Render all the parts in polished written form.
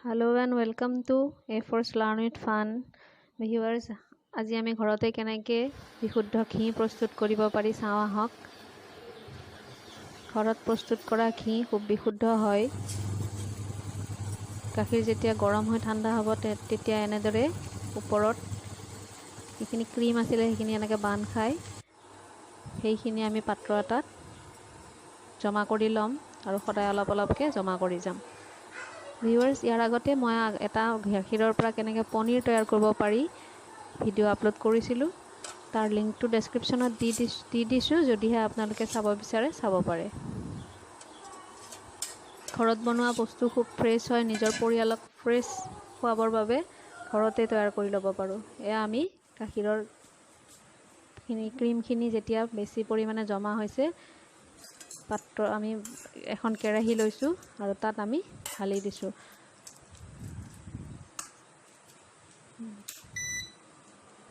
Hello and welcome to A Force Learn with Fun viewers. আজি আমি ঘৰতে কেনেকৈ বিশুদ্ধ ঘি প্ৰস্তুত কৰিব পাৰি চাওঁ আহক। ঘৰত প্ৰস্তুত কৰা ঘি খুব বিশুদ্ধ হয়। গাখীৰ যেতিয়া গৰম হৈ ঠাণ্ডা হ'ব তেতিয়া এনেদৰে ওপৰত যিখিনি ক্ৰীম আছিলে সেইখিনি এনেকৈ বান্ধ খায়, সেইখিনি আমি পাত্ৰ এটাত জমা কৰি ল'ম আৰু সদায় অলপ অলপকৈ জমা কৰি যাম। ভিউৱাৰ্ছ, ইয়াৰ আগতে মই এটা গাখীৰৰ পৰা কেনেকৈ পনীৰ তৈয়াৰ কৰিব পাৰি ভিডিঅ' আপলোড কৰিছিলোঁ, তাৰ লিংকটো ডেছক্ৰিপশ্যনত দি দিছোঁ, যদিহে আপোনালোকে চাব বিচাৰে চাব পাৰে। ঘৰত বনোৱা বস্তু খুব ফ্ৰেছ হয়, নিজৰ পৰিয়ালক ফ্ৰেছ খুৱাবৰ বাবে ঘৰতে তৈয়াৰ কৰি ল'ব পাৰোঁ। এয়া আমি গাখীৰৰ ক্ৰীমখিনি যেতিয়া বেছি পৰিমাণে জমা হৈছে, পাত্ৰ আমি এখন কেৰাহী লৈছোঁ আৰু তাত আমি ঢালি দিছোঁ।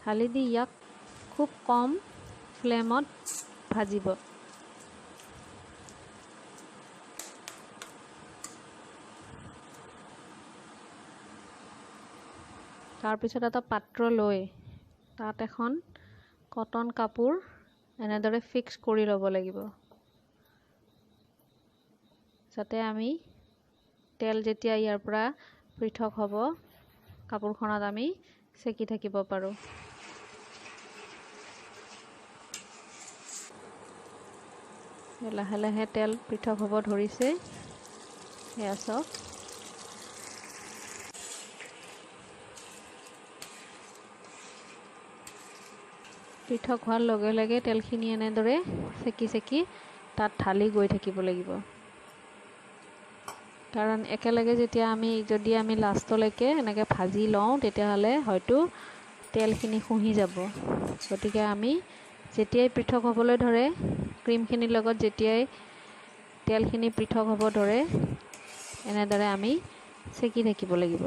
ঢালি দি ইয়াক খুব কম ফ্লেমত ভাজিব। তাৰপিছত এটা পাত্ৰ লৈ তাত এখন কটন কাপোৰ এনেদৰে ফিক্স কৰি ল'ব লাগিব, যাতে আমি তেল যেতিয়া ইয়াৰ পৰা পৃথক হ'ব কাপোৰখনত আমি চেকি থাকিব পাৰোঁ। লাহে লাহে তেল পৃথক হ'ব ধৰিছে, সেয়া চাওক। পৃথক হোৱাৰ লগে লগে তেলখিনি এনেদৰে চেকি চেকি তাত ঢালি গৈ থাকিব লাগিব, কাৰণ একেলগে যদি আমি লাষ্টলৈকে এনেকৈ ভাজি লওঁ তেতিয়াহ'লে হয়তো তেলখিনি শুহি যাব। গতিকে আমি যেতিয়াই পৃথক হ'বলৈ ধৰে, ক্ৰীমখিনিৰ লগত যেতিয়াই তেলখিনি পৃথক হ'ব ধৰে, এনেদৰে আমি চেকি থাকিব লাগিব।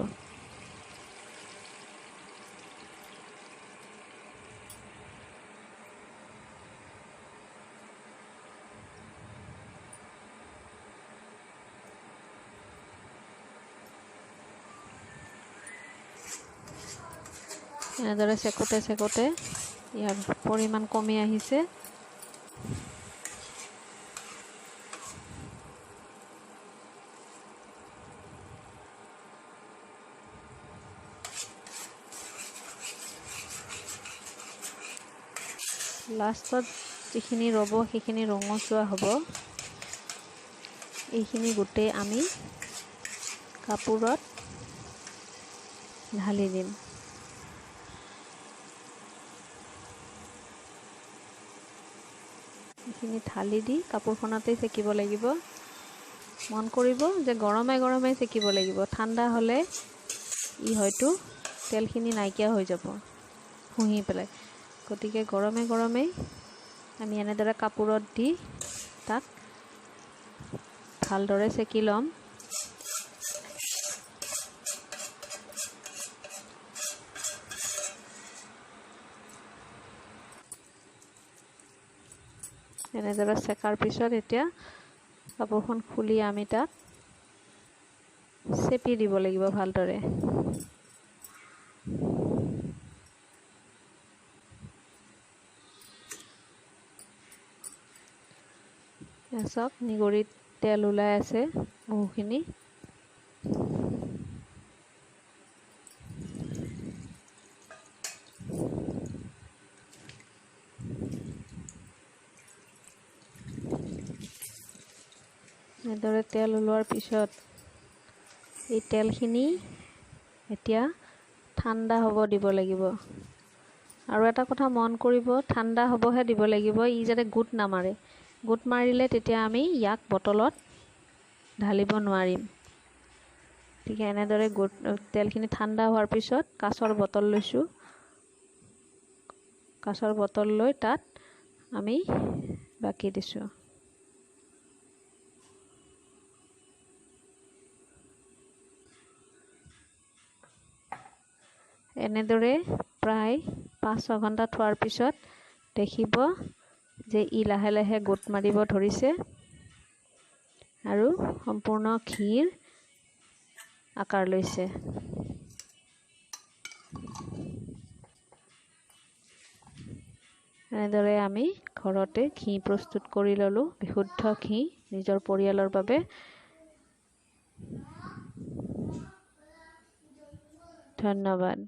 এনেদৰে চেকোতে চেকোতে ইয়াৰ পৰিমাণ কমি আহিছে। লাষ্টত যিখিনি ৰ'ব সেইখিনি ৰঙচুৱা হ'ব, এইখিনি গোটেই আমি কাপোৰত ঢালি দিম। এইখিনি ঢালি দি কাপোৰখনতেই চেকিব লাগিব। মন কৰিব যে গৰমে গৰমে চেকিব লাগিব, ঠাণ্ডা হ'লে ই হয়তো তেলখিনি নাইকিয়া হৈ যাব শুহি পেলাই। গতিকে গৰমে গৰমেই আমি এনেদৰে কাপোৰত দি তাক ভালদৰে চেকি ল'ম। এনেদৰে চেকাৰ পিছত এতিয়া কাপোৰখন খুলি আমি তাত চেপি দিব লাগিব ভালদৰে। চাওক, নিগৰিত তেল ওলাই আছে বহুখিনি। এনেদৰে তেল ওলোৱাৰ পিছত এই তেলখিনি এতিয়া ঠাণ্ডা হ'ব দিব লাগিব। আৰু এটা কথা মন কৰিব, ঠাণ্ডা হ'বহে দিব লাগিব, ই যাতে গোট নামাৰে। গোট মাৰিলে তেতিয়া আমি ইয়াক বটলত ঢালিব নোৱাৰিম। গতিকে এনেদৰে গোট তেলখিনি ঠাণ্ডা হোৱাৰ পিছত কাঁচৰ বটল লৈছোঁ। কাঁচৰ বটল লৈ তাত আমি বাকি দিছোঁ। এনেদৰে প্ৰায় 5-6 ঘণ্টা থোৱাৰ পিছত দেখিব যে ই লাহে লাহে গোট মাৰিব ধৰিছে আৰু সম্পূৰ্ণ ঘিৰ আকাৰ লৈছে। এনেদৰে আমি ঘৰতে ঘি প্ৰস্তুত কৰি ল'লোঁ, বিশুদ্ধ ঘি নিজৰ পৰিয়ালৰ বাবে। ধন্যবাদ।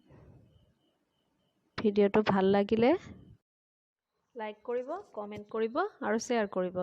ভিডিঅ'টো ভাল লাগিলে লাইক কৰিব, কমেণ্ট কৰিব আৰু শ্বেয়াৰ কৰিব।